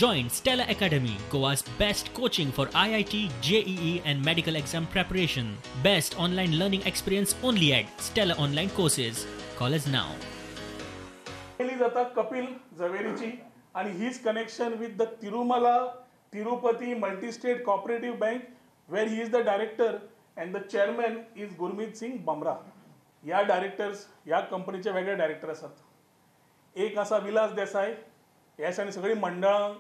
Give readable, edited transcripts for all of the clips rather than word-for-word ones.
Join Stella Academy, Goa's best coaching for IIT, JEE and medical exam preparation. Best online learning experience only at Stella Online Courses. Call us now. केली जाता कपिल झवेरीची आणि his connection with the Tirumala Tirupati Multi State Cooperative Bank, where he is the director and the chairman is Gurmeet Singh Bamra. ह्या directors ह्या कंपनीचे वेगळे director आसात. एक आसा विलास देसाय, ह्या दिसांनी सगळीं मंडळां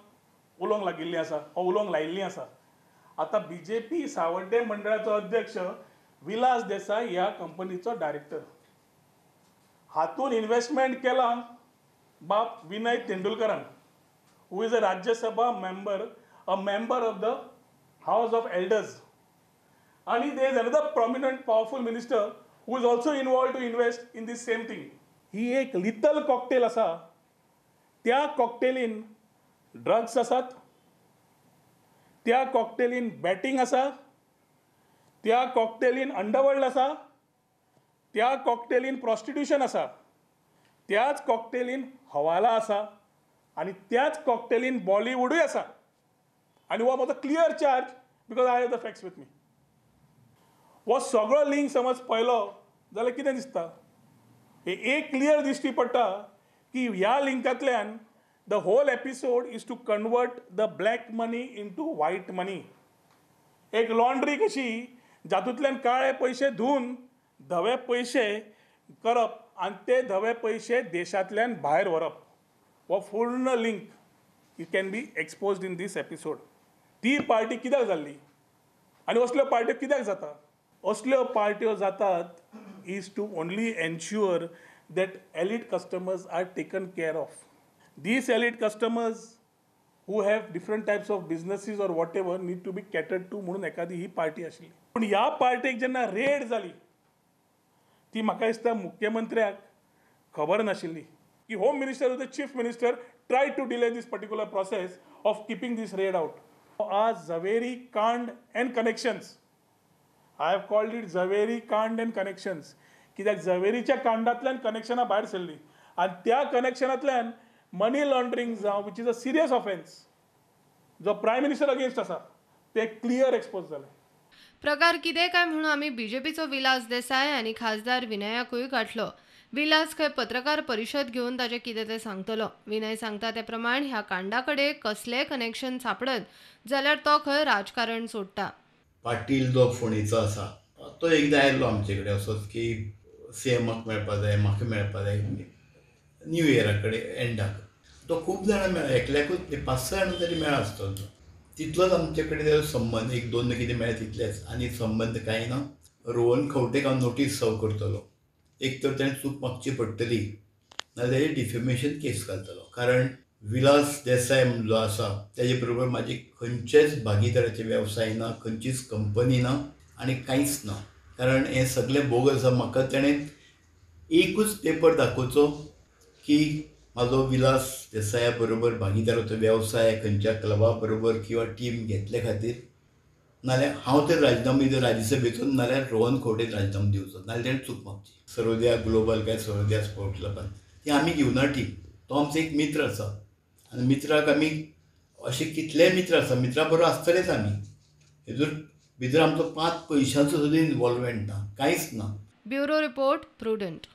उलोवंक लागिल्लीं आसा वा उलोवंक लायिल्लीं आसा. आतां बीजेपी सावड्डे मंडळाचो अध्यक्ष विलास देसाय ह्या कंपनीचो डायरेक्टर. हातून इन्वेस्टमेंट केला बाप Vinay तेंडुलकरान, who is a Rajya Sabha member, a member of the House of Elders. आणि there is another prominent powerful minister who is also involved to invest in this same thing. ही एक lethal cocktail आसा. त्या कॉकटेलीन drugs आसात, त्या कॉकटेलीन batting आसा, त्या कॉकटेलीन underworld आसा, त्या कॉकटेलीन प्रॉस्टिट्यूशन आसा, त्याच कॉकटेलीन हवाला आसा आनी त्याच कॉकटेलीन बॉलिवूडूय आसा. आनी हो म्हजो clear charge because I have the facts with me. हो सगळो लिंक समज पळयलो जाल्यार कितें दिसता, हे एक क्लियर दिश्टी पडटा की ह्या लिंकांतल्यान the whole episode is to convert the black money into white money. एक लॉन्ड्री कशी जातूंतल्यान काळे पयशे धुवन धवे पयशे करप आनी ते धवे पयशे देशांतल्यान भायर व्हरप, हो पूर्ण link it can be exposed in this episode. ती पार्टी कित्याक जाल्ली आनी असल्यो पार्ट्यो कित्याक जाता? असल्यो पार्ट्यो जातात is to only ensure that elite customers are taken care of. These elite customers who have different types of businesses or whatever need to be catered to म्हणून एखादी ही पार्टी आशिल्ली. पूण ह्या पार्टीक जेन्ना रेड जाली ती म्हाका दिसता मुख्यमंत्र्याक खबर नाशिल्ली की home minister or the chief minister try to delay this particular process of keeping this raid out. आज झवेरी कांड and connections, I have called it Zaveri कांड एंड कनेक्शन्स, कित्याक झवेरीच्या कांडांतल्यान कनेक्शनां भायर सरलीं आनी त्या कनेक्शनांतल्यान मनी लॉन्ड्रींग जावं, which is a serious offence, जो प्रायम मिनिस्टर अगेन्स्ट आसा, ते क्लियर एक्सपोज जालें. प्रकार कितें काय म्हणून आमी बीजेपीचो विलास देसाय आनी खासदार विनयाकूय गाठलो. विलास खंय पत्रकार परिशद घेवन ताचें कितें तें सांगतलो. विनय सांगता ते प्रमाण ह्या कांडा कडेन कसलेंय कनेक्शन सापडत जाल्यार तो खंय राजकारण सोडटा. पाटील जो फोंडेचो आसा तो एकदां आयलो आमचे कडेन असोच की सीएमाक मेळपा जाय, म्हाका मेळपा जाय, न्यू इयरा कडेन एंडाक. तो खूब जाणां मेळ्ळा, एकल्याकूच 5-6 जाणां तरी मेळ्ळा आसतलो तो. तितलोच आमचे कडेन तेजो संबंद, 1-2 कितें मेळ्ळा तितलेच, आनी संबंद कांय ना. रोहन खंवटेक हांव नोटीस सर्व करतलो. एक तर ताणें चूक मागची पडटली, नाजाल्यार तेजेर डिफेमेशन केस घालतलो. कारण विलास देसाय जो आसा तेजे बरोबर म्हाजी खंयचेच भागीदाराचे वेवसाय ना, खंयचीच कंपनी ना आनी कांयच ना. कारण हें सगळें बोगस आसा. म्हाका ताणें एकूच पेपर दाखोवचो की म्हाजो विलास देसाया बरोबर भागीदाराचो वेवसाय खंयच्या क्लबा बरोबर किंवा टीम घेतले खातीर, नाल्यार हांव तर राजिनामो दिवचो राज्यसभेचो, नाल्यार रोहन खंवटेन राजिनामो दिवचो, नाल्यार ताणें चूक मागची. सर्वोदया ग्लोबल काय सर्वोदया स्पोर्ट क्लबान ती आमी घेवना टीम. तो आमचो एक मित्र आसा आनी मित्राक आमी अशे कितलेय मित्र आसा, मित्रा बरोबर आसतलेच आमी. हेजूर भितर आमचो 5 पयशांचो सुद्दां इन्वॉल्वमेंट ना, कांयच ना. Bureau report, Prudent.